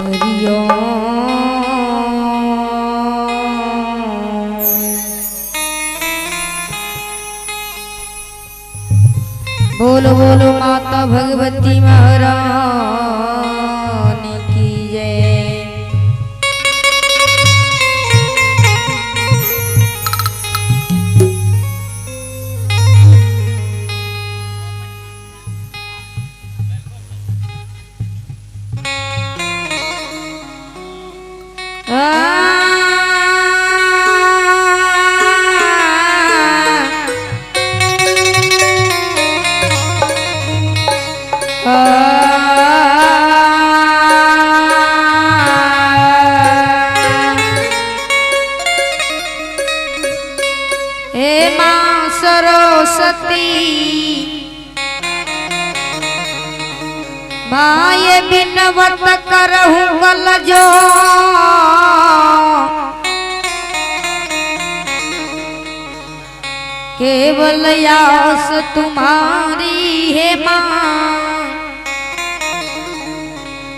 हरिओम। बोलो बोलो माता भगवती महारानी की जय। हे माँ सरस्वती माँ बिनवत करहूँ बल जो, केवल आस तुम्हारी है माँ।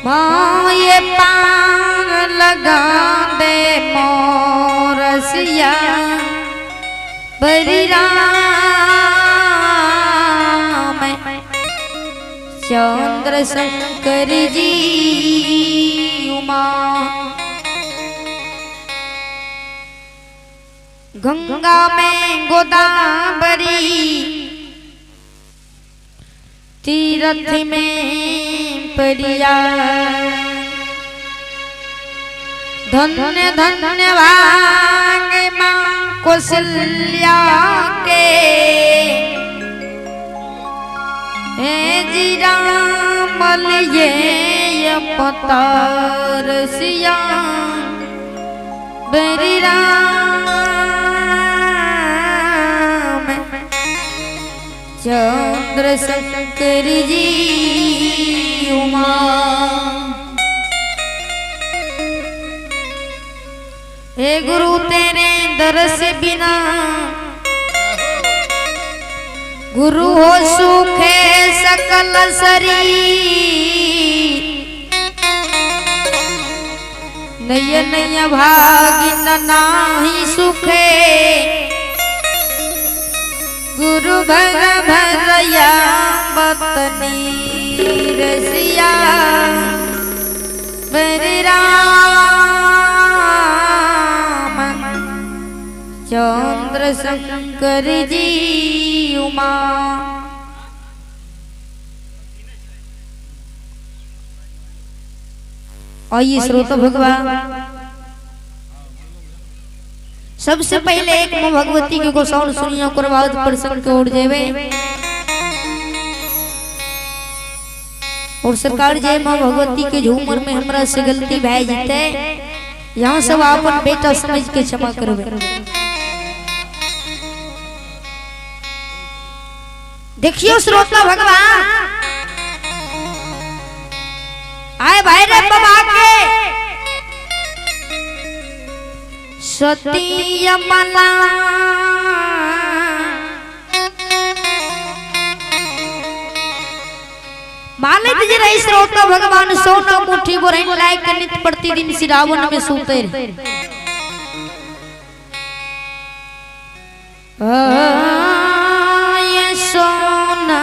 माँ ये पार लगा दे मोरसिया बरी राम चंद्र शंकर जी उमा। गंगा में गोदावरी तीर्थ में परिया, धन्य धन्य भाग माँ कौशल्या के। हे जी राम ये अवतार सिया बरी राम चंद्र शंकर जी उमा। हे गुरु तेरे दरस बिना गुरु हो सुखे सकल शरीर, नय नय भागिन नाही सुखे गुरु भर भरया बतनी रसिया बरी राम चंद्र शंकर जी उमा। आइए श्रोता भगवान, सबसे पहले एक मां भगवती के गोसाउन सुनिए, ओकर बाद प्रसंग के ओर जेबे। और सरकार जय मां भगवती के झूमर में हमरा से गलती भय जीते, यहाँ सब अपन बेटा समझ के क्षमा करबे। देखियो श्रोता भगवान, आए भाई रे बाबा के सती मला मालिक जी रही श्रोता भगवान सोना मुट्ठी बोरैन लायक नित प्रतिदिन सिरावन में सूते रहे। ये सोना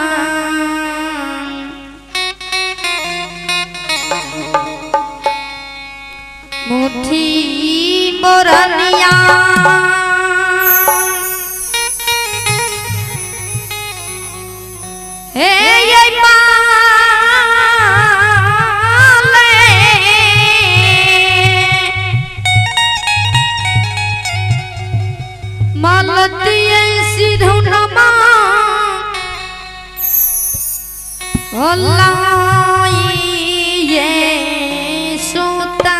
मुट्ठी बोरनिया हे ये माले मालती सिधुनमा ये सुता।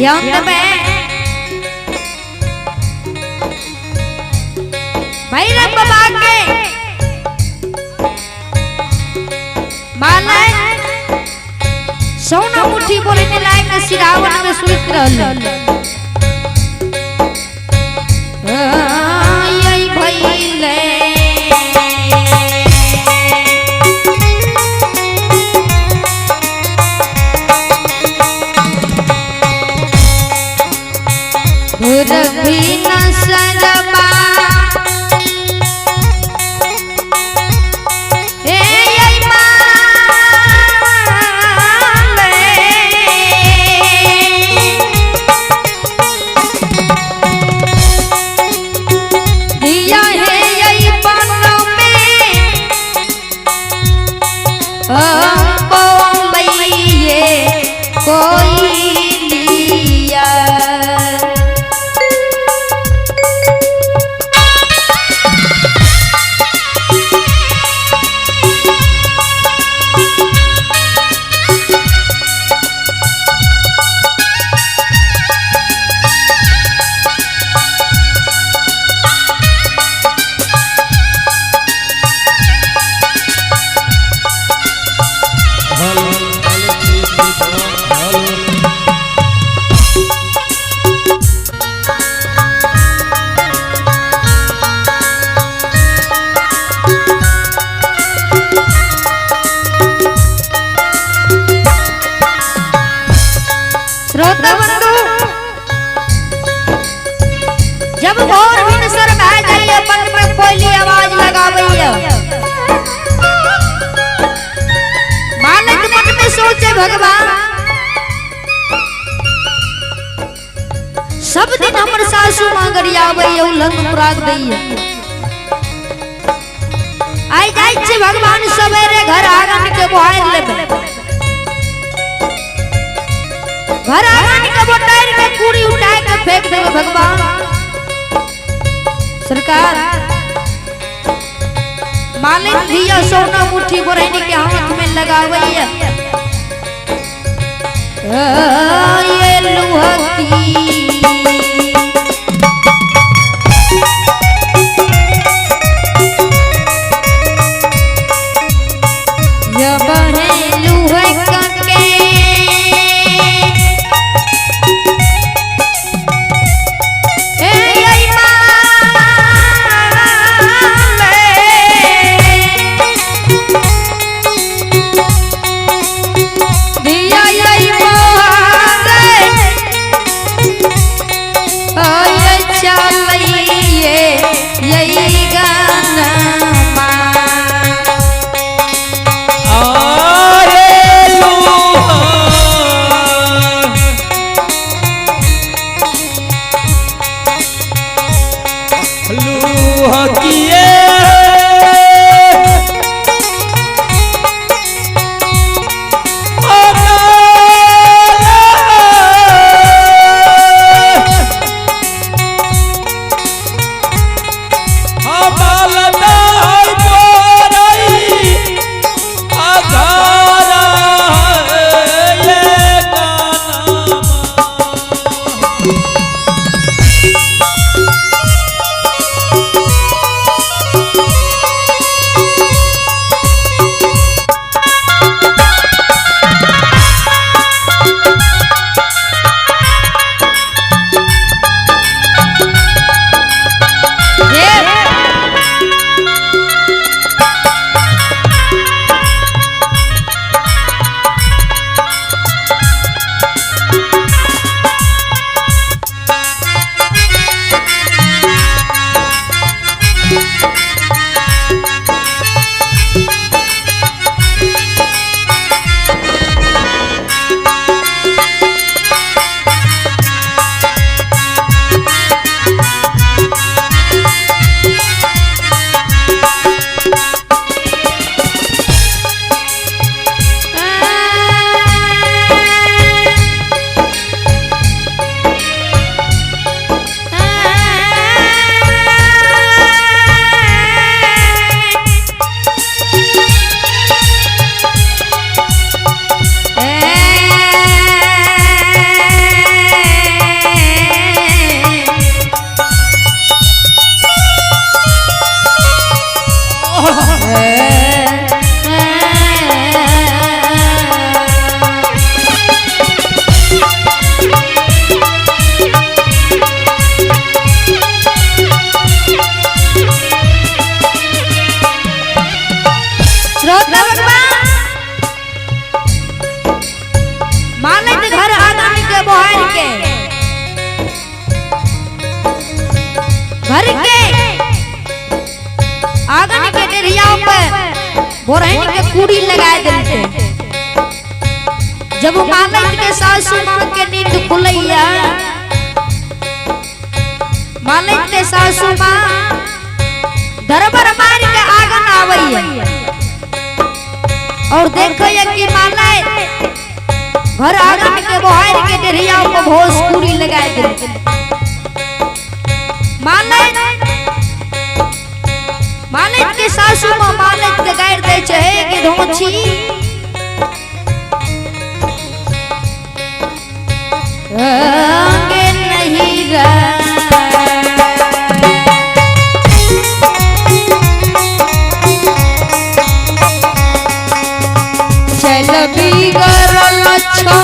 ध्यान देबै भैरव बाबा के माला सोना मुट्ठी बोलने लायक सिरावन में सुइत रहल। आई भइले रवि न सरबा हे आई माले दिया है आई बन में बोलैये कोई लिया। Hello hello 3 3 4 hello. श्रोता बंधु, जब भोर भिनसर भए जाइए मन में कोयली आवाज लगावैया, मालिक मन में सोचे भगवान सब दिन हमर सासू माँ गरियावैया उलंग खुराक दैया। आइ जाइ छी भगवान सवेरे घर आंगन के बुहारि लेबै, घर आंगन के बोटार के पूरी उठा के फेंक देबै भगवान। सरकार मालिक धिया सोना मुट्ठी बोरैनी के हाथ में लगावैया, ये लुहकी जब है लुहक के ए आई माले दिया आई मोहरे आय चलैये यही गाना आरे। कुड़ी लगा देते। जब मालिक के सासू माँ के नींद खुलैया, मालिक के सासू माँ दरबर मार के आंगन आवैया और देखैया कि मालिक घर आंगन के बहार के डेढ़िया में भोस कुड़ी लगा दे। मालिक मालिक के सासू माँ मालिक के गारि दै छै कि धोछी अंगे नहीं रह। चल बिगड़ल छो।